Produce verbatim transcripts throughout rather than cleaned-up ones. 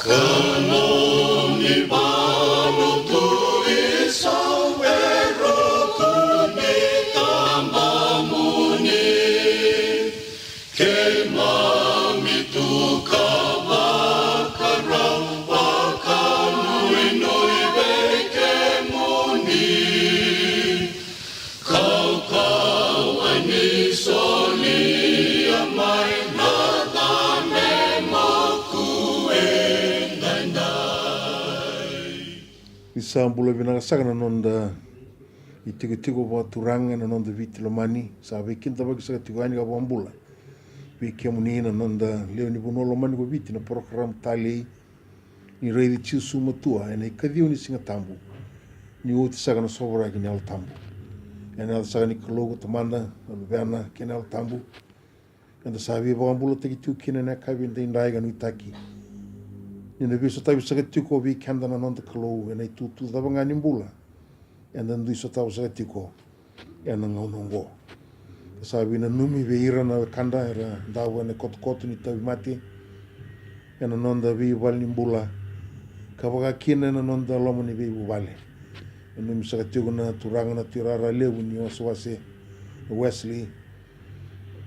Ka nomu valu tu i sau e ruku ni tabamuni. Keimami tu ka vakarau vakanuinui vei kemuni. Kaukauwa ni solia mai na cabe moku edaidai. Ni sa bula vinaka saka na noda itikotiko vakaturaga ena noda Viti lomani, sa veikidavaki saka tiko yani ka vakabula vei kemuni na noda lewe ni vanua lomani ko Viti na porokaramu talei ni Raici Jisu Matua ena ikaciwa ni Siga Tabu, ni oti saka na sovaraki ni Yalo Tabu. Ena yaca saka ni Kalou ko Tamada, na Luvena kei na Yalo Tabu, eda sa veivakabulataki tiko kina ena yakavi edaidai ka nuitaki ni na veisotavi saka tiko vei keda na noda Kalou ena itutu cava ga ni bula eda dui sotava saka tiko ena gauna oqo. Sa veinanumi vei ira na wekada era davo ena kotokoto ni tauvimate ena noda veivale ni bula, ka vaka kina ena noda loma ni veivuvale. Nanumi saka tiko na turaga na tuirara levu ni wasewase, na Wesley.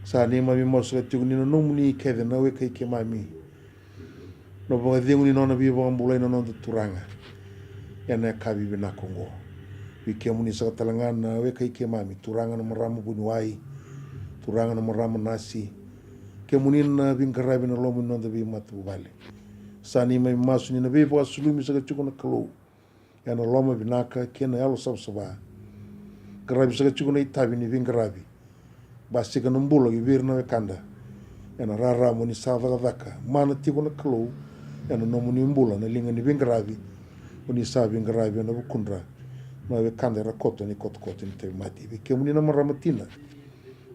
Sa neimami masu saka tiko ni na nomuni kece na weka i keimami na vakacegu ni nona veivakabulai na noda Turaga ena yakavi vinaka oqo. Vei kemuni saka tale ga na weka i keimami, turaga na marama vuniwai, turaga na marama nasi, kemuni na veiqaravi ena loma ni noda veimatavuvale. Sa neimami masu ni na veivakasulumi saka tiko na Kalou ena loma vinaka kei na yalo savasava. Qaravi saka tiko na itavi ni veiqaravi, basika na bula ki vei ira na wekada ena rarama ni sa cakacaka mana tiko na Kalou ena nomuni bula na liga ni veiqaravi. Oni sa veiqaravi ena vukudra na wekada era koto ena ikotokoto ni tauvimate. Vei kemuni na marama tina,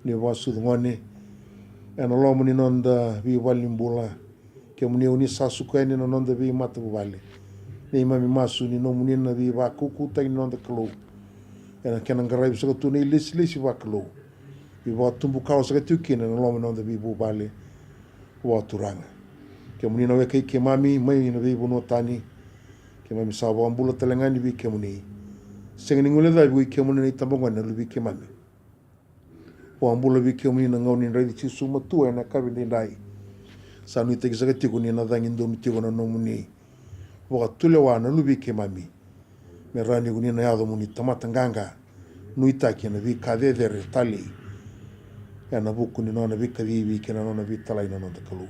ni vakasucu gone ena loma ni noda veivale ni bula, kemuni oni sa suka yani na noda veimatavuvale. Neimami masu ni nomuni na veivakaukauwataki ni noda Kalou ena kena qaravi saka tu na ilesilesi vakalou, veivakatubukawa saka tiko kina ena loma ni noda veivuvale vakaturaga. Kemuni na weka i keimami mai na veivanua tani, keimami sa vakabula tale ga yani vei kemuni. Sega ni guilecavi ko i kemuni na itabagone na luve i keimami. Vakabula vei kemuni na gauna ni Raici Jisu Matua ena yakavi edaidai. Sa nuitaki saka tiko ni na cagi donu tiko na nomuni vakatulewa na luve i keimami, me rawa ni ko ni na yaco mo ni tamata qaqa, nuitaki ena veika cecere talei ena vuku ni nona veikacivi kei na nona veitalai na noda Kalou.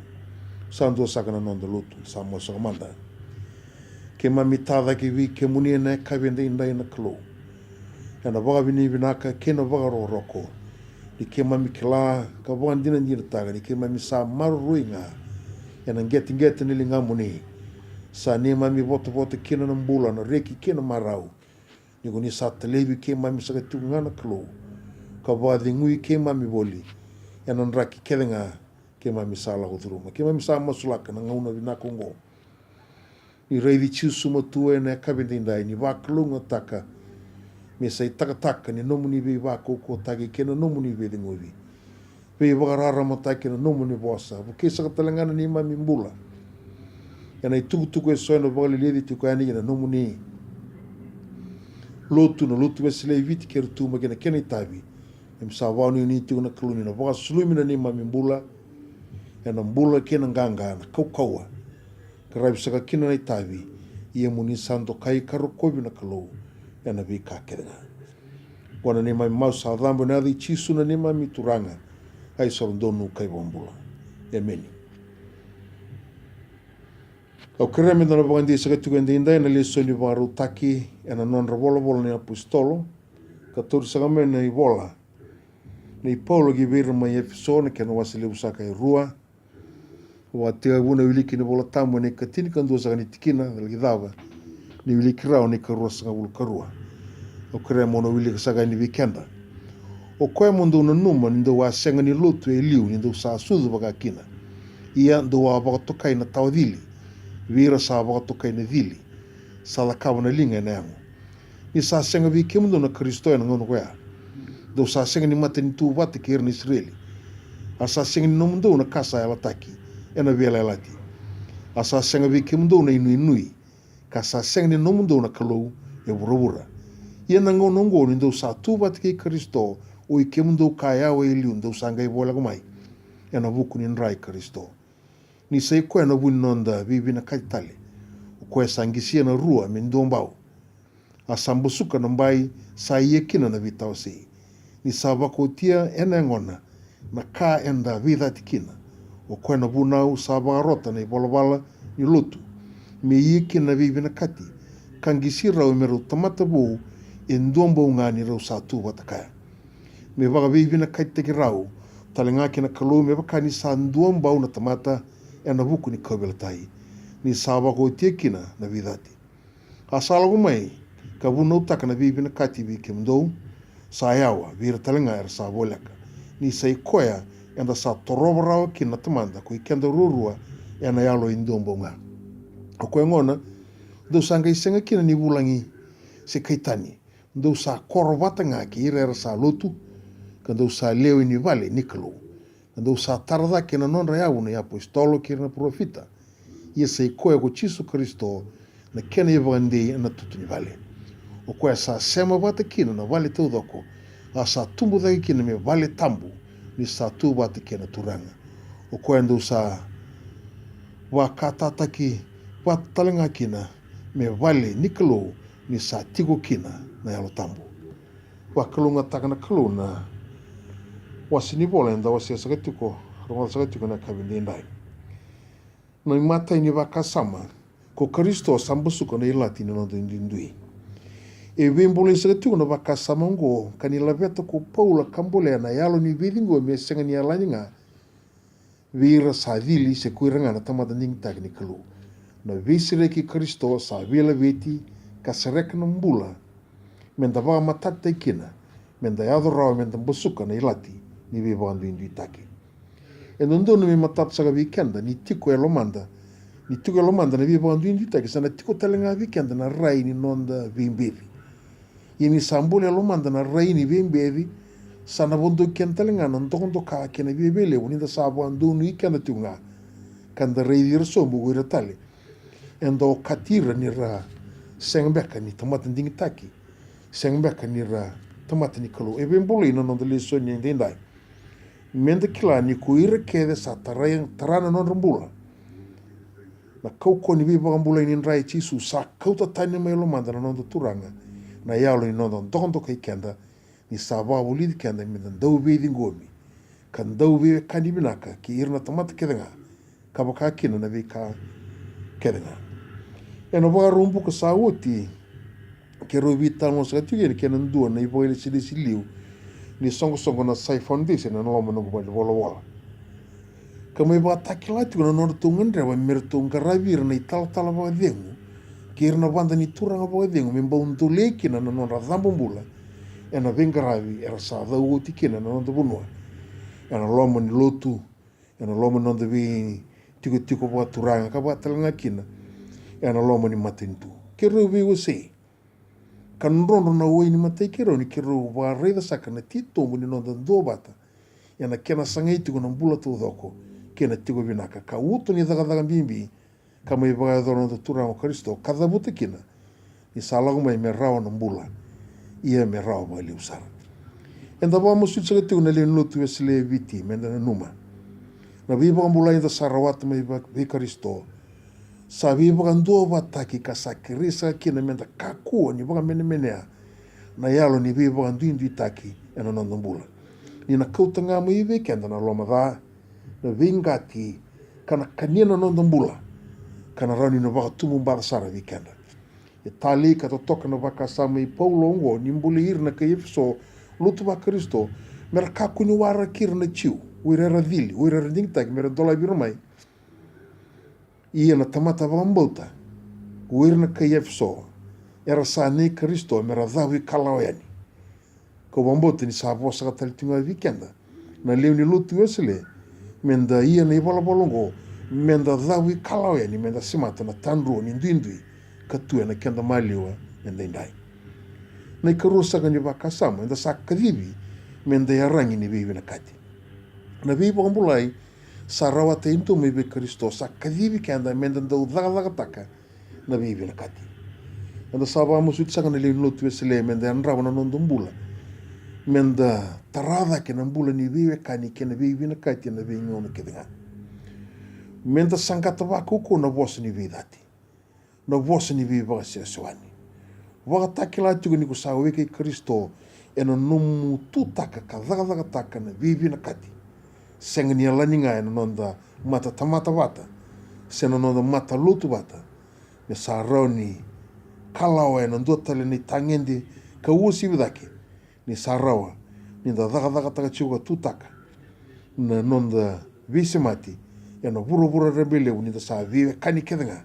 Sa dua saka na noda lotu, sa masu saka mada. Keimami tacake vei kemuni ena yakavi edaidai na Kalou, ena vakavinavinaka kei na vakarokoroko, ni keimami kila ka vakadinadinataka ni keimami sa maroroi ga ena qeteqete ni ligamuni. Sa neimami votavota kina na bula, na reki kei na marau, ni ko ni sa talevi keimami saka tiko ga na Kalou, ka vakacegui keimami voli ena draki kece ga keimami sa lako curuma. Keimami sa masulaka na gauna vinaka oqo ni Raici Jisu Matua ena yakavi edaidai, ni vakalougatataka me sa itakataka ni nomuni veivakaukauwataki kei na nomuni veiceguvi. Veivakararamataki ena nomuni vosa, vukei saka tale ga na neimami bula ena itukutuku eso ena vakaleleci tiko yani ena nomuni lotu, na Lotu Wesele e Viti kei Rotuma kei na kena itavi. Keimami sa vakanuinui tiko na Kalou ni na vakasulumi na neimami bula ena bula kei na qaqa, na kaukauwa, qaravi saka kina na itavi. Ia mo ni sa dokai ka rokovi na Kalou ena veika kece ga. Oqo na neimami masu sa cabo ena yaca i Jisu na neimami Turaga, a isoro donu ka ivakabula. Emeni. Au kerea meda na vakadei saka tiko edaidai na lesoni vakarautaki ena nodra volavola na iapositolo, ka tauri saka mai na ivola nei Paula ki vei ira mai Efeso, na kena wase levu saka e rua. Au a tekivu na wiliki ni Vola Tabu ena ikatinikadua saka ni tikina, laki cava ni wiliki rawa na ikaruasagavulu ka rua. Au kerea mo na wilika saka yani vei keda. O koya mo dou nanuma ni dou a sega ni lotu e liu ni dou sa sucu vaka kina. Ia dou a vakatokai na tawacili vei ira sa vakatokai na cili, sa cakava na liga ena yago. Ni sa sega vei kemudou na Karisito ena gauna koya, dou sa sega ni matanitu vata kei ira na Isireli. A sa sega ni nomudou na ka sa yalataki ena veiyalayalati. A sa sega vei kemudou na inuinui, ka sa sega ni nomudou na Kalou e vuravura. Ia na gauna oqo ni dou sa tu vata kei Karisito, o i kemudou ka yawa e liu dou sa qai voleka mai, ena vuku ni dra i Karisito. Ni sa i koya na vu ni noda veivinakati tale, o koya sa qisia na rua me duabau. A sa basuka na bai, sa ia kina na veitawasei. Ni sa vakaotia ena yagona na ka eda veicati kina. O koya na vunau sa vakarota na ivalavala ni lotu, me ia kina na veivinakati, ka qisi rau me rau tamata vou e duabau ga ni rau sa tu vata kaya. Me vakaveivinakatitaki rau tale ga kei na Kalou me vaka ni sa duabau na tamata ena vuku ni kauveilatai, ni sa vakaotia kina na veicati. A sa lako mai ka vunautaka na veivinakati vei kemudou, sa yawa vei ira tale ga era sa voleka. Ni sa i koya eda sa torova rawa kina na Tamada ko i keda ruarua ena yalo e duabau ga. O koya gona, dou sa qai sega kina ni vulagi se kai tani, dou sa koro vata ga kei ira era sa lotu, ka dou sa lewe ni vale ni Kalou. Ka dou sa tara cake na nodra yavu na iapositolo kei ira na parofita. Ia sa i koya ko Jisu Karisito na kena ivakadei ena tutu ni vale. O koya sa sema vata kina na vale taucoko, a sa tubu cake kina me vale tabu, ni sa tu vata kei na Turaga. O koya dou sa vakatataki vata tale ga kina me vale ni Kalou, ni sa tiko kina na Yalo Tabu. Vakalougatataka na Kalou na wase ni vola eda wasea saka tiko, rogoca saka tiko na yakavi edaidai. Na imatai ni vakasama, ko Karisito sa basuka na ilati ni noda duidui. E veibolei saka tiko na vakasama oqo ka ni laveta ko Paula ka bolea na yalo ni veiciqomi e sega ni yalani ga vei ira sa cili se ko ira ga na tamata digitaki ni Kalou. Na veisereki Karisito sa veilaveti ka sereka na bula, meda vakamatatataki kina, meda yaco rawa meda basuka na ilati ni veivakaduiduitaki. E dodonu me matata saka vei keda ni tiko e lomada, ni tiko e lomada na veivakaduiduitaki, sa na tiko tale ga vei keda na rai ni noda veibeci. Ia ni sa bole e lomada na rai ni veibeci, sa na vodo keda tale ga na dokadoka kei na viavialevu ni da sa vakadonui keda tiko ga, ka da raici ira sobu ko ira tale eda okati ira ni ra sega beka ni tamata digitaki, sega beka ni ra tamata ni Kalou. E veibolei na noda lesoni edaidai. Meda kila ni ko ira kece sa tara, tara na nodra bula na kaukauwa ni veivakabulai ni dra i Jisu, sa kauta tani mai lomada na noda Turaga na yalo ni noda dokadokai keda, ni sa vakavulici keda meda dau veiciqomi ka dau veiwekani vinaka kei ira na tamata kece ga, ka vaka kina na veika kece ga. Ena Vakaraubuka sa oti, keirau veitalanoa saka tiko yani kei na dua na ivakalesilesi liu ni soqosoqo na Sai Foundation ena loma ni noqu valenivolavola, ka mai vakatakila tiko na nodratou gadreva me ratou qaravi ira na italatala vakacegu kei ira na vada ni turaga vakacegu me bau dolei kina na nodra cabo bula ena veiqaravi era sa cau oti kina na noda vanua, ena loma ni lotu, ena loma ni noda veitikotiko vakaturaga, ka vaka tale ga kina ena loma ni matanitu. Keirau veiwasei ka drodro na wai ni matai keirau ni keirau vakaraica saka na titobu ni noda duavata ena kena sagai tiko na bula taucoko kei na tiko vinaka, ka uto ni cakacaka bibi ka mai vakayacora na noda Turaga o Karisito, ka cavuta kina ni sa lako mai me rawa na bula, ia me rawa vakalevu sara. Eda vakamasuti saka tiko na lewe ni lotu Wesele e Viti, meda nanuma na veivakabulai eda sa rawata mai va-, vei Karisito. Sa veivakaduavatataki ka sa kerei saka kina meda kakua ni vakamenemenea na yalo ni veivakaduiduitaki ena noda bula, ni na kauta ga mai vei keda na loma ca, na veiqati, ka na kania na noda bula, ka na rawa ni na vakatububaca sara vei keda. E talei ka totoka na vakasama i Paula oqo ni bolei ira na kai Efeso, lotu vaKarisito, me ra kakua ni waraki ira na Jiu, o ira era cili, o ira era digitaki, me ra dolavi ira mai. Ia na tamata vakabauta, o ira na kai Efeso, era sa nei Karisito, me ra cavuikalawa yani. Kau vakabauta ni sa vosa saka tale tiko ga vei keda na lewe ni lotu Wesele, meda ia na ivalavala oqo, meda cavuikalawa yani, meda semata na tadrua ni duidui ka tu ena keda maliwa edaidai. Na ikarua saka ni vakasama, eda sa kacivi meda iyaragi ni veivinakati. Na veivakabulai Sa rawata e dua mai vei Karisito, sa kacivi keda meda dau cakacakataka na veivinakati. Eda sa vakamasuti saka na lewe ni lotu Wesele meda yadrava na noda bula, meda tara cake na bula ni veiwekani kei na veivinakati ena veigauna kece ga. Meda saqata vakaukauwa na vosa ni veicati, na vosa ni veivakasewasewani. Vakatakila tiko ni ko sa weka i Karisito ena nomu tutaka ka cakacakataka na veivinakati. Sega ni yalani ga ena noda matatamata vata se na noda matalotu vata, me sa rawa ni kalawa ena dua tale na itagede ka uasivi cake. Ni sa rawa ni da cakacakataka tiko ka tutaka na noda veisemati ena vuravura rabailevu, ni da sa veiwekani kece ga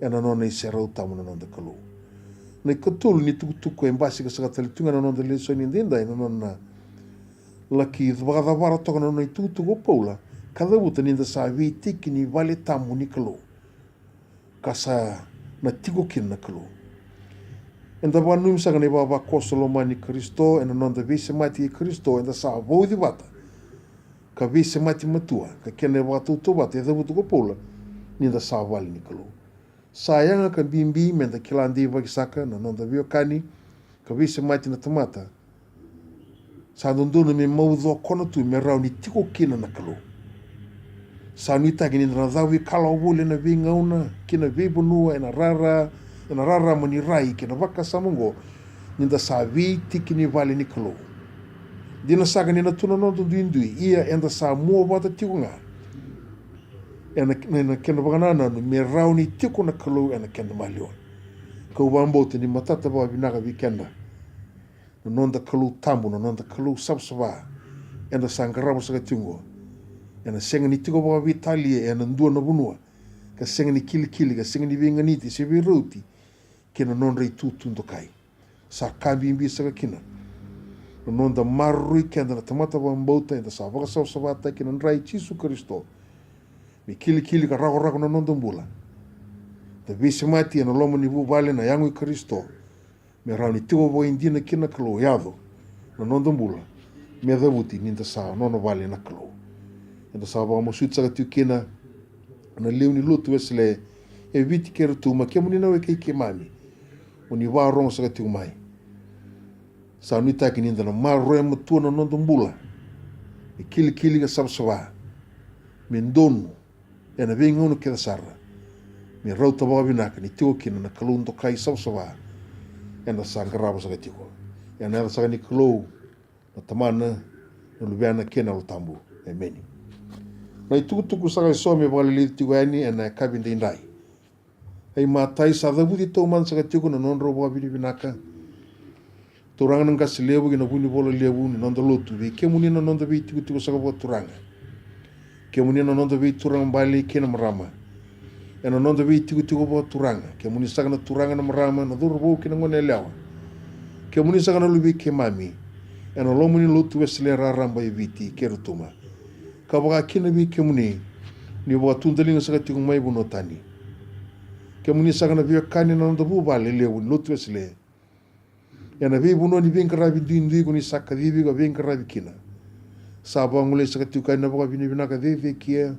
ena nona iserau tabu na noda Kalou. Na ikatolu ni tukutuku e basika saka tale tu ga na noda lesoni edaidai, na nona laki vakacavara toka na nona itukutuku o Paula ka cavuta ni da sa veitiki ni vale tabu ni Kalou, ka sa na tiko kina na Kalou. Eda vakananumi saka na ivavakoso lomani i Karisito ena noda veisemati kei Karisito, eda sa vauci vata ka veisemati matua, ka kena ivakatautauvata e cavuta ko Paula ni da sa vale ni Kalou. Sa yaga ka bibi meda kila deivaki saka na noda veiwekani ka veisemati na tamata. Sa dodonu me maucokona tu me rawa ni tiko kina na Kalou. Sa nuitaki ni da na cavuikalawa voli ena veigauna kei na veivanua ena rara, ena rarama ni rai kei na vakasama oqo, ni da sa veitiki ni vale ni Kalou. Dina saka ni na tu na noda duidui, ia eda sa mua vata tiko ga ena, ena kena vakanananu me rawa ni tiko na Kalou ena keda maliwa. Kau vakabauta ni matata vakavinaka vei keda na noda Kalou tabu, na noda Kalou savasava eda sa qarava saka tiko oqo. Ena sega ni tiko vakaveitalia ena dua na vanua, ka sega ni kilikili, ka sega ni veiganiti se veirauti kei na nodra itutu dokai. Sa ka bibi saka kina na noda maroroi keda na tamata vakabauta eda sa vakasavasavataki ena dra i Jisu Karisito, me kilikili ka rakorako na noda bula, da veisemati ena loma ni vuvale na yago i Karisito, me rawa ni tiko vakaidina kina na Kalou, yaco na noda bula me cavuti ni da sa nona vale na Kalou. Eda sa vakamasuti saka tiko kina na lewe ni lotu Wesele e Viti kei Rotuma, kemuni na wekai keimami, o ni vakarogo saka tiko mai. Sa nuitaki ni da na maroroya matua na noda bula me kilikili ka savasava, me donu ena veigauna kece sara, me rauta vakavinaka ni tiko kina na Kalou dokai savasava eda sa qarava saka tiko. Ena yaca saka ni Kalou na Tamana, na Luvena kei na Yalo Tabu. Emeni. Na itukutuku saka eso me vakalilici tiko yani ena yakavi edaidai. Ai matai, sa cavuti taumada saka tiko na nodrau vakavinavinaka Turaga na qase levu kei na vunivola levu ni noda lotu, vei kemuni na noda veitikotiko saka vakaturaga, kemuni na noda veituraga bale kei na marama, ena noda veitikotiko vakaturaga, kemuni saka na turaga, na marama, na cauravou kei na goneyalewa, kemuni saka na luvei keimami ena loma ni lotu Wesele raraba e Viti kei Rotuma, ka vakakina vei kemuni ni vakatudaliga saka tiko mai vanua tani. Kemuni saka na veiwekani na noda vuvale levu ni lotu Wesele ena veivanua ni veiqaravi duidui ko ni sa kacivi ka veiqaravi kina. Sa vagolei saka tiko yani na vakavinavinaka cecekia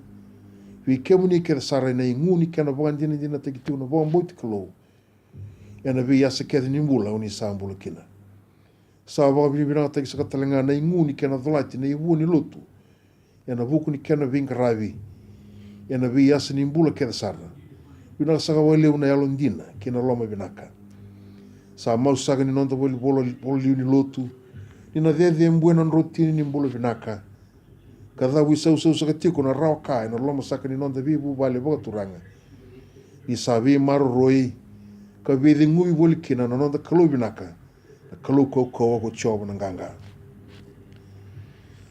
vei kemuni kece sara ena igu ni kena vakadinadinataki tiko na vakabauti Kalou ena veiyasa kece ni bula o ni sa bula kina. Sa vakavinavinakataki saka tale ga na igu ni kena colati na ivua ni lotu ena vuku ni kena veiqaravi ena veiyasa ni bula kece sara. Vinaka saka vakalevu na yalodina kei na lomavinaka. Sa masu saka ni noda volivolaliu ni lotu ni na cecebuya na drotini ni bula vinaka, ka cavuisausau saka tiko na rawa ka ena loma saka ni noda veivuvale vakaturaga. Ni sa veimaroroi ka veiceguvi voli kina na noda Kalou vinaka, na Kalou kaukauwa ko Jiova na qaqa.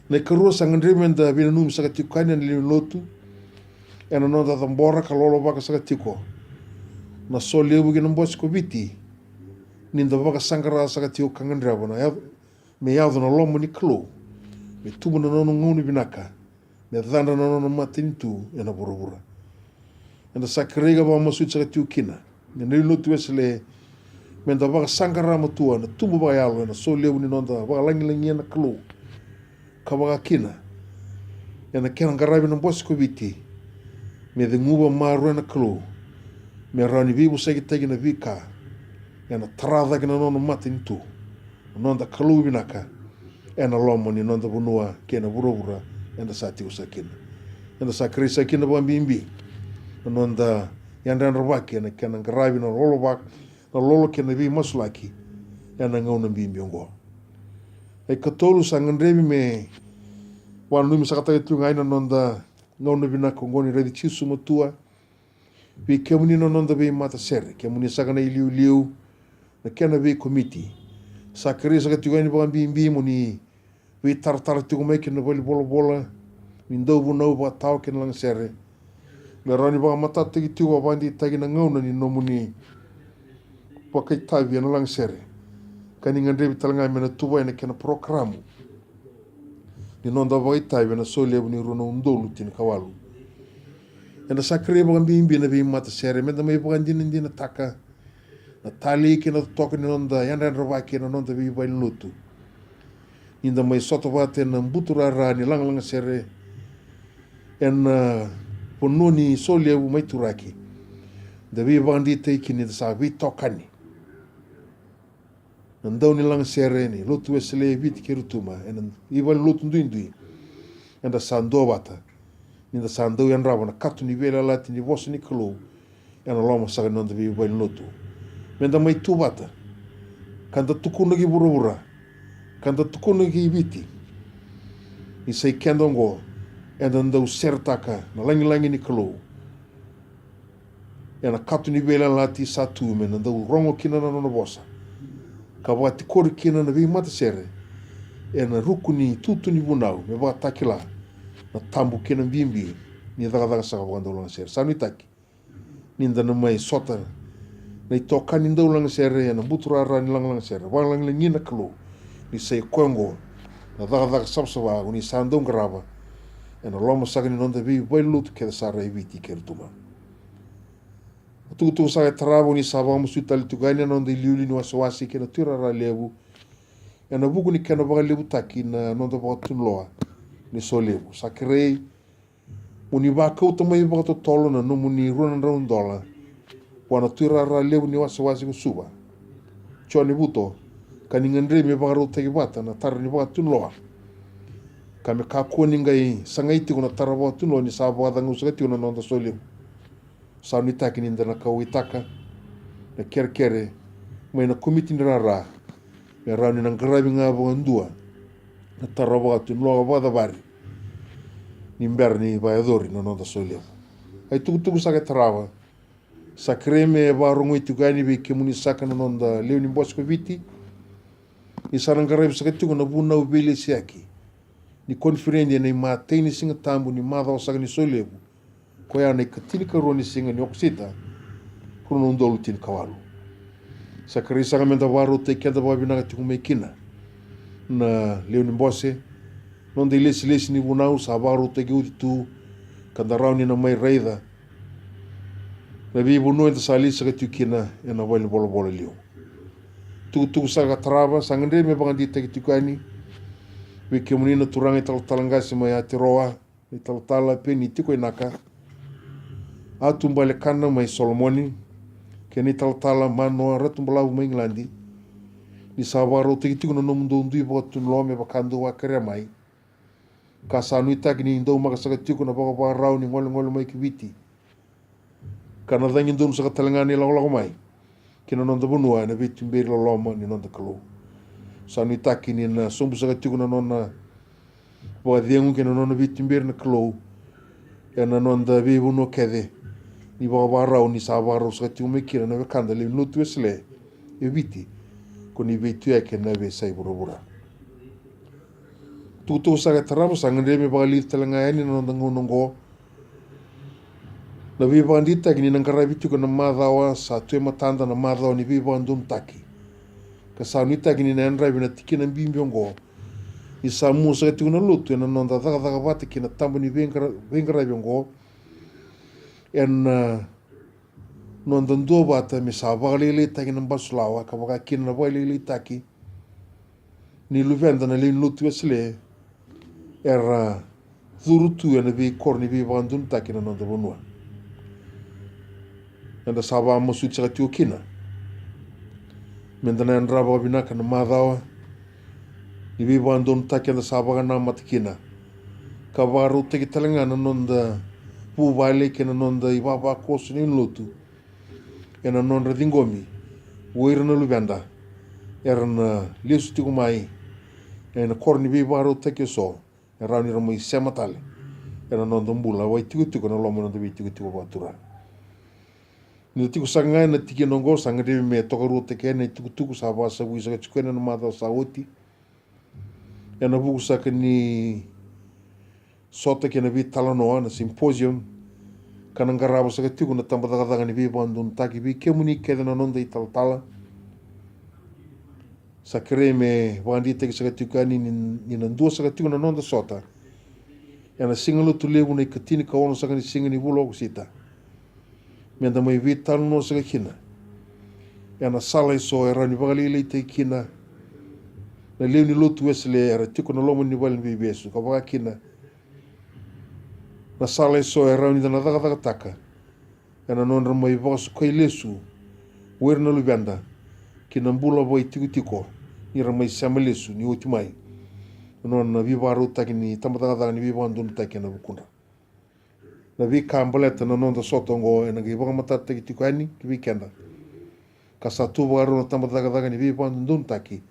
Na ikarua, sa gadrevi meda veinanumi saka tiko yani ena lewe ni lotu ena noda cabora ka lolovaka saka tiko na solevu kei na bose ko Viti, ni da vakasaqara saka tiko ka gadreva na yaco, me yaco na loma ni Kalou, me tubu na nona gauna vinaka, me cadra na nona matanitu ena vuravura. Eda sa kerei ka vakamasuti saka tiko kina na lewe ni lotu Wesele meda vakasaqara matua na tubu vakayalo ena solevu ni noda vakalagilagia na Kalou, ka vakakina Ena kena qaravi na Bose ko Viti me ceguva marua na Kalou, me rawa ni veivosakitaki na veika ena tara cake na nona matanitu, na noda Kalou vinaka, ena loma ni noda vanua kei na vuravura eda sa tiko saka kina. Eda sa kerei saka kina vakabibi na noda yadradravaki ena kena qaravi na lolo vaka, na lolo kei na veimasulaki ena gauna bibi oqo. E katolu, sa gadrevi me vakananumi saka tale tiko ga ena noda gauna vinaka oqo ni raici Jisu matua vei kemuni na noda veimatasere, kemuni saka na iliuliu, na kena veikomiti. Sa kerei saka tiko yani vakabibi mo ni veitaratara tiko mai kina vale ni volavola ni dauvunau vakatawa kei na lagasere, me rawa ni vakamatatataki tiko, vakadeitaki na gauna ni nomuni vakaitavi ena lagasere, ka ni gadrevi tale ga me na tuvai na kena parokaramu ni noda vakaitavi ena Solevu ni rua na udolu tinikawalu. Eda sa kerei vakabibi na veimatasere me da mai vakadinadinataka na talei kei na totoka ni noda yadradravaki ena noda veivalenilotu, ni da mai sota vata ena buturara ni lagalagasere ena vanua ni Solevu mai Turaki. Da veivakadeitaki kina ni da sa veitokani na dau ni lagasere ni Lotu Wesele e Viti kei Rotuma ena veivalenilotu duidui. Eda sa duavata ni da sa dau yadrava na kato ni veiyalayalati ni vosa ni Kalou ena loma saka ni noda veivalenilotu. Me da mai tu vata ka da tukuna ki vuravura, ka da tukuna ki Viti ni sa i keda oqo eda dau seretaka na lagilagi ni Kalou ena kato ni veiyalayalati sa tu, me na dau rogo kina na nona vosa ka vakatikori kina na veimatasere ena ruku ni tutu ni vunau, me vakatakila na tabu kei na bibi ni cakacaka saka vakadaulagasere. Sa nuitaki ni da na mai sota na itokani daulagasere ena buturara ni lagalagasere, vakalagilagi na Kalou, ni sa i koya oqo na cakacaka savasava o ni sa dau qarava ena loma saka ni noda veivalenilotu kece sara e Viti kei Rotuma. Na tukutuku saka e tarava, o ni sa vakamasuti tale tiko yani na noda iliuliu ni wasewase kei na tuirara levu ena vuku ni kena vakalevutaki na noda vakatunuloa ni Solevu. Sa kerei mo ni vakauta mai vakatotolo na nomuni rua na drau dola vua na tuirara levu ni wasewase ko Suva, Jone Vuto, ka ni gadrevi me vakarautaki vata na tara ni vakatunuloa, ka me kakua ni qai sagai tiko na tara vakatunuloa ni sa vakacagau saka tiko na noda Solevu. Sa nuitaki ni da na kauwaitaka na kerekere mai na komiti ni rara me rawa ni na qaravi ga vakadua na tara vakatunuloa vakacavari ni bera ni vakayacori na noda Solevu. A itukutuku saka e tarava, sa kerei me vakarogoi tiko yani vei kemuni saka na noda lewe ni Bose ko Viti ni sa na qaravi saka tiko na vunau veilesiyaki ni koniferedi ena imatai ni Siga Tabu ni macawa saka ni Solevu, koya na ikatinikarua ni siga ni Okosita, rua na udolu tinikawalu. Sa kerei saka me da vakarautaki keda vakavinaka tiko mai kina na lewe ni Bose. Noda ilesilesi ni vunau sa vakarautaki oti tu ka da rawa ni na mai raica na veivanua eda sa lesi saka tiko kina ena valenivolavola liu. Tukutuku saka tarava, sa gadrevi me vakadeitaki tiko yani vei kemuni na turaga italatala qase mai Aotearoa, na italatala Peni Tikoinaka, Atu Balekana mai Solomoni, kei na italatala Manoa Ratubalavu mai Igiladi, ni sa vakarautaki tiko na nomudou dui vakatunuloa me vaka dou a kerea mai, ka sa nuitaki ni daumaka saka tiko na vakavakarau ni golegole mai ki Viti, ka na cagi donu saka tale ga ni lakolako mai ki na noda vanua ena veituberi loloma ni noda Kalou. Sa nuitaki ni na sobu saka tiko na nona vakacegu kei na nona veituberi na Kalou ena noda veivanua kece ni vakavakarau ni sa vakarau saka tiko mai kina na wekada lewe ni Lotu Wesele e Viti, ko ni veituyaki ena veiyasai vuravura. Tukutuku saka e tarava, sa gadrevi me vakaliuci tale ga yani na noda gauna oqo na veivakadeitaki ni na qaravi tiko na macawa sa tu e matada, na macawa ni veivakadonutaki, ka sa nuitaki ni na yadravi na tikina bibi oqo ni sa mua saka tiko na lotu ena noda cakacaka vata kei na taba ni veiqara-, veiqaravi oqo ena noda duavata me sa vakalailaitaki na basulawa ka vaka kina na vakalailaitaki ni luveda na lewe ni Lotu Wesele era curu tu ena veikoro ni veivakadodonutaki ena noda vanua. Eda sa vakamasuti saka tiko kina me da na yadrava vakavinaka na macawa ni veivakadodonutaki eda sa vakanamata kina, ka vakarautaki tale ga na noda vuvale kei na noda ivavakoso ni lotu ena nodra ciqomi o ira na luveda era na lesu tiko mai ena koro ni veivakarautaki eso, e rawa ni ra mai sema tale ena noda bula vakaitikotiko ena loma ni noda veitikotiko vakaturaga. Ni da tiko saka ga ena tikina oqo, sa gadrevi me tokaruataki yani na itukutuku sa vakasavui saka tiko ena macawa sa oti, ena vuku saka ni sota kei na veitalanoa, na symposium, ka na qarava saka tiko na tabacakacaka ni veivakadodonutaki vei kemuni kece na noda italatala. Sa kerei me vakadeitaki saka tiko yani ni, ni na dua saka tiko na noda sota ena siga Lotulevu, na ikatinikaono saka ni siga ni vula o Okosita, me da mai veitalanoa saka kina ena sala eso e rawa ni vakalailaitaki kina na lewe ni lotu Wesele era tiko na loma ni vale ni veivesu, ka vaka kina na sala eso e rawa ni da na cakacakataka ena nodra mai vakasukai lesu o ira na luveda ki na bula vakaitikotiko ni ra mai sema lesu ni oti mai na nona veivakarautaki ni tabacakacaka ni veivakadodonutaki ena vukudra. Na veika baleta na noda sota oqo ena qai vakamatatataki tiko yani ki vei keda, ka sa tu vakarau na tabacakacaka ni veivakadodonutaki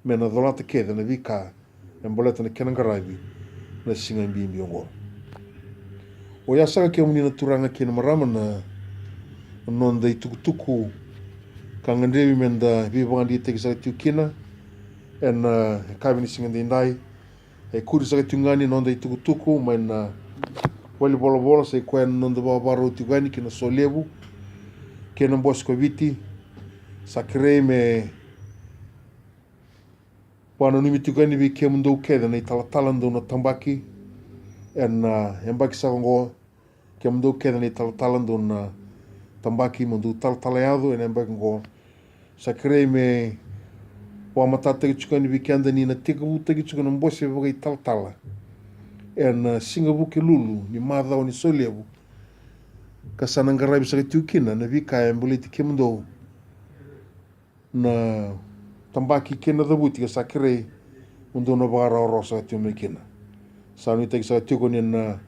me na colata kece na veika e baleta na kena qaravi na siga bibi oqo. Oya saka, kemuni na turaga kei na marama, na noda itukutuku ka gadrevi me da veivakadeitaki saka tiko kina ena yakavi ni siga daidai. E kuri saka tiko ga ni noda itukutuku mai na valenivolavola, sa i koya na noda vakavakarau tiko yani ki na Solevu kei na Bose ko Viti. Sa kerei me vakananumi tiko yani vei kemudou kece na italatala dou na tabaki ena yabaki saka oqo. Kemudou kece na italatala dou na tabaki, mo dou talatala yaco ena yabaki oqo. Sa kerei me vakamatatataki tiko yani vei keda ni na tekivutaki tiko na bose vakaitalatala ena siga Vukelulu ni macawa ni Solevu, ka sa na qaravi saka tiko kina na veika e baleti kemudou na tabaki kei na cavuti, ka sa kerei mo dou na vakarawarawa saka tiko mai kina. Sa nuitaki saka tiko ni na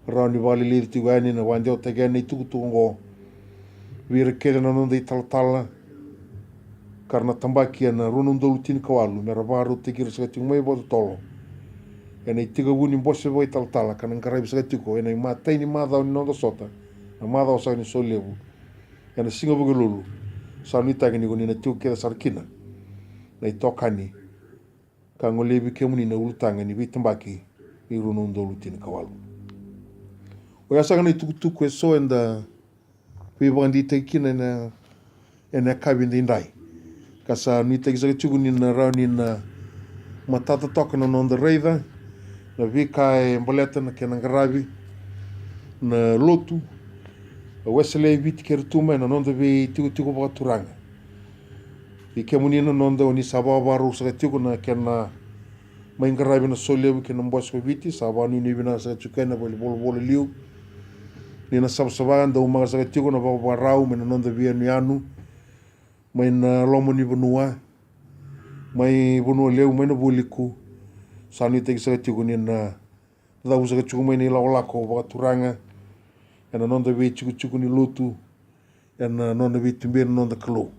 rawa ni vakalilici tiko yani na vakadewataki yani na itukutuku oqo vei ira kece na noda italatala ka ra na tabaki ena rua na udolu tinikawalu, me ra vakarautaki ira saka tiko mai vakatotolo ena itekivu ni bose vakaitalatala ka na qaravi saka tiko ena imatai ni macawa ni noda sota, na macawa saka ni Solevu, ena siga Vukelulu. Sa nuitaki ni ko ni na tiko kece sara kina na itokani ka golevi kemuni na ulutaga ni veitabaki ni rua na udolu tinikawalu. Oya saka na itukutuku eso eda veivakadeitaki kina ena, ena yakavi daidai. Ka sa nuitaki saka tiko ni na rawa ni na matata toka na noda raica na veika e baleta na kena qaravi na lotu Wesele e Viti kei Rotuma ena noda veitikotiko vakaturaga. Vei kemuni na noda, o ni sa vakavakarau saka tiko na kena mai qaravi na Solevu kei na Bose ko Viti, sa vakanuinui vinaka saka tiko ena valenivolavola liu. Ni na savasava, daumaka saka tiko na vakavakarau mai na noda veiyanuyanu, mai na loma ni vanua, mai Vanua Levu, mai na vualiku. Sa nuitaki saka tiko ni na cavu saka tiko mai na ilakolako vakaturaga ena noda veitikotiko ni lotu, ena nona veituberi na noda Kalou.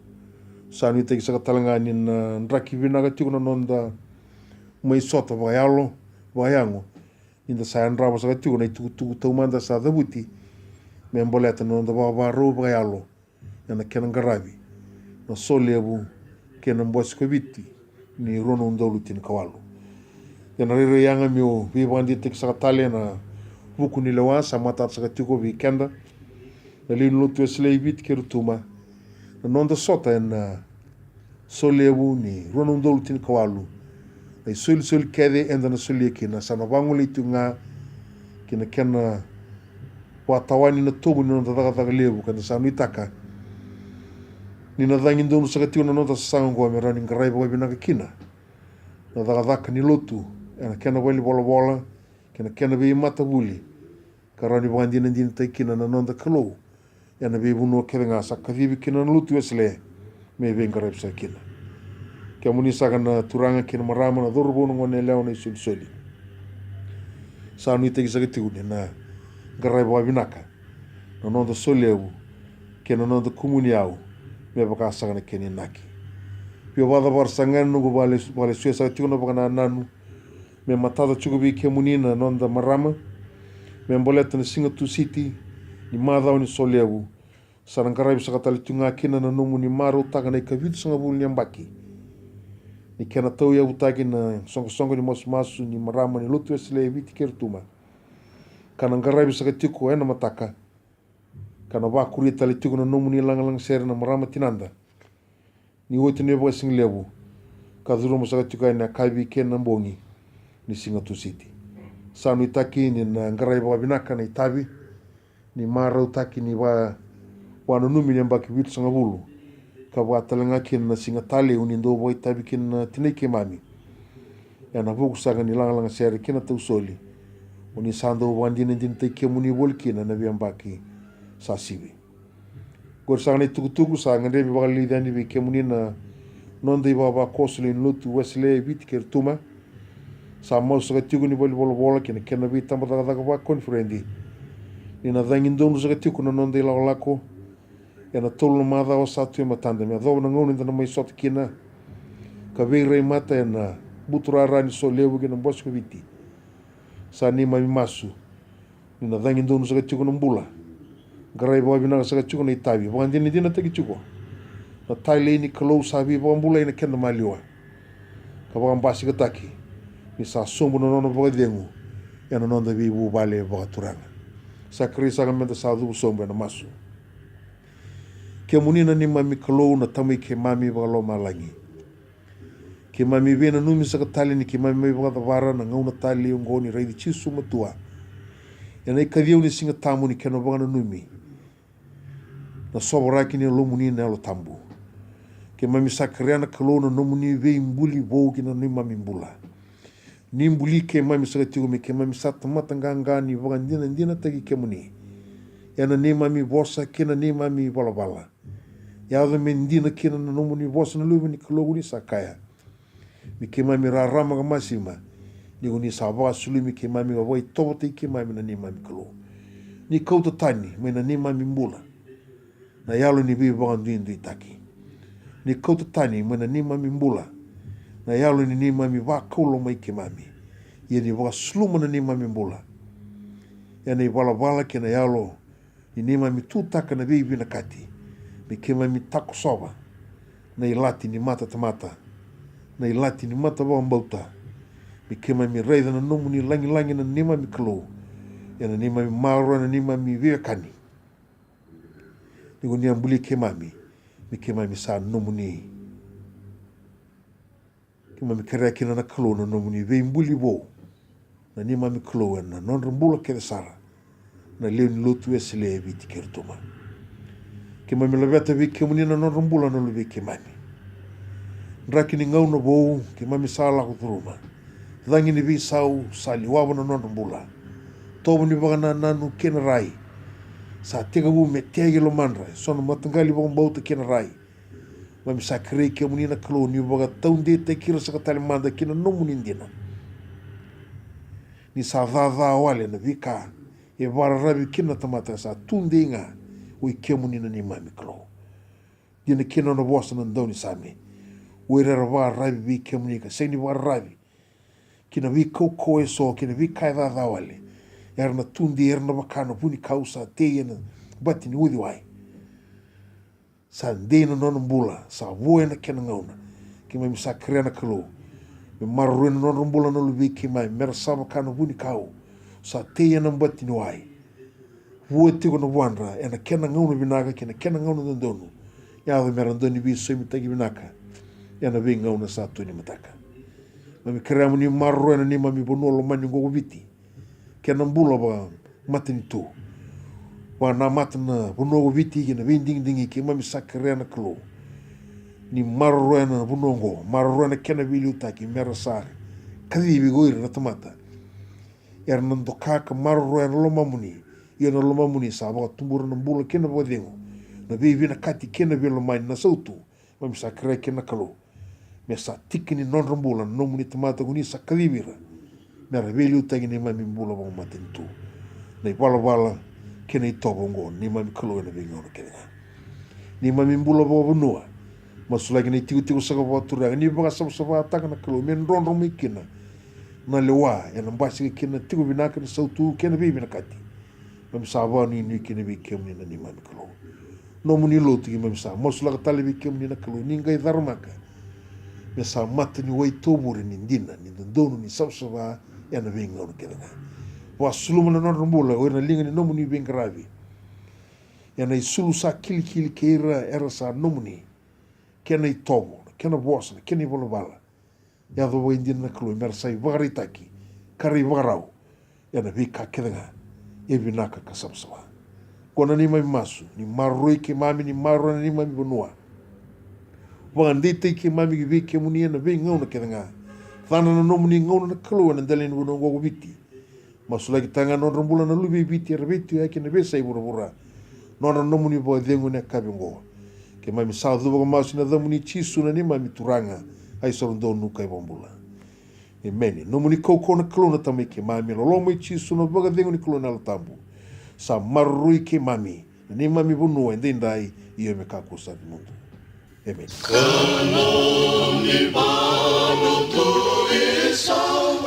Sa nuitaki saka tale ga ni na draki vinaka tiko na noda mai sota vakayalo, vakayago, ni da sa yadrava saka tiko na itukutuku taumada sa cavuti me baleta na noda vakavakarau vakayalo ena kena qaravi na Solevu kei na Bose ko Viti ni rua na udolu tinikawalu. Ena rairai yaga meu veivakadeitaki saka tale ena vuku ni lewa sa matata saka tiko vei keda na lewe ni lotu Wesele e Viti kei Rotuma, na noda sota ena Solevu ni rua na udolu tinikawalu. Na isolisoli kece eda na solia kina sa na vagolei tiko ga ki na kena vakatawani na tobu ni noda cakacaka levu, ka da sa nuitaka ni na cagi donu saka tiko na noda sasaga oqo me rawa ni qaravi vakavinaka kina na cakacaka ni lotu ena kena valenivolavola kei na kena veimatavuli, ka rawa ni vakadinadinataki kina na noda Kalou ena veivanua kece ga sa kacivi kina na lotu Wesele me veiqaravi sara kina. Kemuni saka na turaga kei na marama, na cauravou, na goneyalewa, na isolisoli, sa nuitaki saka tiko ni na qaravi vakavinaka na noda solevu kei na noda kumuni yau, me vaka saka na kena inaki. Via vakacavara saka ga na noqu vale, vale sue saka tiko na vakanananu me matata tiko vei kemuni na noda marama, me baleta na siga Tusiti ni macawa ni solevu, sa na qaravi saka tale tiko ga kina na nomuni marautaka na ikavitusagavulu ni yabaki ni kena tauyavutaki na soqosoqo ni masumasu ni marama ni lotu Wesele e Viti kei Rotuma, ka na qaravi saka tiko ena mataka, ka na vakuria tale tiko na nomuni lagalaga sere na marama tinada ni oti na ivakasigalevu, ka curuma saka tiko yani na yakavi kei na bogi ni siga Tusiti. Sa nuitaki ni na qaravi vakavinaka na itavi ni marautaki ni va, vakananumi ni yabaki vitusagavulu, ka vaka tale ga kina na siga talei o ni dau vakaitavi kina na tinai keimami ena vuku saka ni lagalaga sere kei na tausoli, o ni sa dau vakadinadinataki kemuni voli kina ena veiyabaki sa sivi. Qori saka na itukutuku sa gadrevi vakalilici yani vei kemuni na noda ivavakoso lewe ni lotu Wesele e Viti kei Rotuma. Sa masu saka tiko ni valenivolavola kei na kena veitabacakacaka vakoniferedi ni na cagi donu saka tiko na noda ilakolako ena tolu na macawa sa tu e matada, me yacova na gauna eda na mai sota kina ka veirai mata ena buturara ni solevu kei na bose ko Viti. Sa neimami masu ni na cagi donu saka tiko na bula, qaravi vakavinaka saka tiko na itavi, vakadinadinataki tiko na talei ni Kalou sa veivakabulai na keda maliwa, ka vakabasikataki ni sa sobu na nona vakacegu ena noda veivuvale vakaturaga. Sa kerei saka meda sa cuva sobu ena masu. Kemuni na neimami Kalou, na Tamai keimami vakalomalagi, keimami veinanumi saka tale ni keimami mai vakacavara na gauna talei oqo ni raici Jisu matua ena ikaciwa ni Siga Tabu ni kena vakananumi na sovaraki ni Yalomuni na Yalo Tabu. Keimami sa kerea na Kalou na nomuni veibuli vou ki na neimami bula. Ni buli keimami saka tiko me keimami sa tamata qaqa ni vakadinadinataki kemuni ena neimami vosa kei na neimami valavala. Yaco me dina kina na nomuni vosa na Luve ni Kalou, ni sa kaya, me keimami rarama ka masima, ni ko ni sa vakasulumi keimami ka vakaitovotaki keimami na neimami Kalou. Ni kauta tani mai na neimami bula na yalo ni veivakaduiduitaki. Ni kauta tani mai na neimami bula na yalo ni neimami vakau lomai keimami. Ia ni vakasuluma na neimami bula ena ivalavala kei na yalo ni neimami tutaka na veivinakati, me keimami takosova na ilati ni matatamata, na ilati ni mata vakabauta, me keimami raica na nomuni lagilagi na neimami Kalou, ena neimami maroroya na neimami veiwekani. Ni ko ni a buli keimami, me keimami sa nomuni. Keimami kerea kina na Kalou na nomuni veibuli vou na neimami Kalou ena nodra bula kece sara na lewe ni lotu Wesele e Viti kei Rotuma. Keimami laveta vei kemuni na nodra bula na luvei keimami. Draki ni gauna vou keimami sa lako curuma. Cagi ni veisau sa liwava na nodra bula. Tovo ni vakanananu kei na rai sa tekivu me teaki e lomadra eso na mataqali vakabauta kei na rai. Keimami sa kerei kemuni na Kalou ni vakataudeitaki ira saka tale mada ki na nomuni dina. Ni sa caca wale na veika e vakararavi kina na tamata, sa tudei ga o i kemuni na neimami Kalou. Dina kina nona vosa na daunisame: O ira era vakararavi vei kemuni ka sega ni vakararavi ki na veikaukauwa eso kei na veika e caca wale, era na tudei, era na vaka na vunikau sa tei ena bati ni uciwai. Sa dei na nona bula, sa vo ena kena gauna. Keimami sa kerea na Kalou me maroroi na nodra bula na luvei keimami, me ra sa vaka na vunikau sa tei ena bati ni wai. Vua tiko na vuadra ena kena gauna vinaka kei na kena gauna dodonu. Yaco me ra dau ni veisomitaki vinaka ena veigauna sa tu ni mataka. Keimami kerea mo ni maroroya na neimami vanua lomani oqo ko Viti, kei na bula vakamatanitu. Vakanamata na vanua ko Viti kei na veidigidigi. Keimami sa kerea na Kalou ni maroroya na vanua oqo, maroroya na kena veiliutaki, me ra sa kacivi ko ira na tamata Era na doka ka maroroya na lomamuni. Ia na lomamuni sa vakatubura na bula kei na vakacegu, na veivinakati kei na veilomani, na sautu. Mami sa kerea kina na Kalou me sa tiki ni nodra bula na nomuni tamata ko ni sa kacivi ira me ra veiliutaki neimami bula vakamatanitu, na ivalavala kei na itovo oqo neimami Kalou ena veigauna kece ga. Neimami bula vakavanua, masulaki na itikotiko saka vakaturaga, ni vakasavasavataka na Kalou me drodro mai kina na lewa ena basika kina na tiko vinaka ni sautu kei na veivinakati. Mami sa vakanuinui kina vei kemuni na neimami Kalou. Nomuni lotu keimami sa masulaka tale vei kemuni na Kalou, ni qai caramaka me sa mata ni wai tovure ni dina, ni dodonu, ni savasava ena veigauna kece ga. Vakasuluma na nodra bula o ira na liga ni nomuni veiqaravi ena isulu sa kilikili kei ira era sa nomuni, kei na itovo, kei na vosa, kei na ivalavala. Yaco vakaidina na Kalou me ra sa ivakaraitaki ka ra ivakarau ena veika kece ga e vinaka ka savasava. Qo na neimami masu, ni maroroi keimami, ni maroroya na neimami vanua. Vakadeitaki keimami ki vei kemuni ena veigauna kece ga. Cana na nomuni gauna na Kalou ena dela ni vanua oqo ko Viti. Masulaki tale ga nodra bula na luve i Viti era veituyaki ena veiyasai vuravura. Nodra nomuni vakacegu ena yakavi oqo. Keimami sa cuva ka masu ena yacamuni Jisu na neimami Turaga, a isoro donu ka ivakabula. Emeni. Nomuni kaukauwa na Kalou na Tamai keimami, loloma i Jisu, na vakacegu ni Kalou na Yalo Tabu, sa maroroi keimami, na neimami vanua edaidai, io me kakua sara ni mudu. Emeni. Ka nomuni valutuisau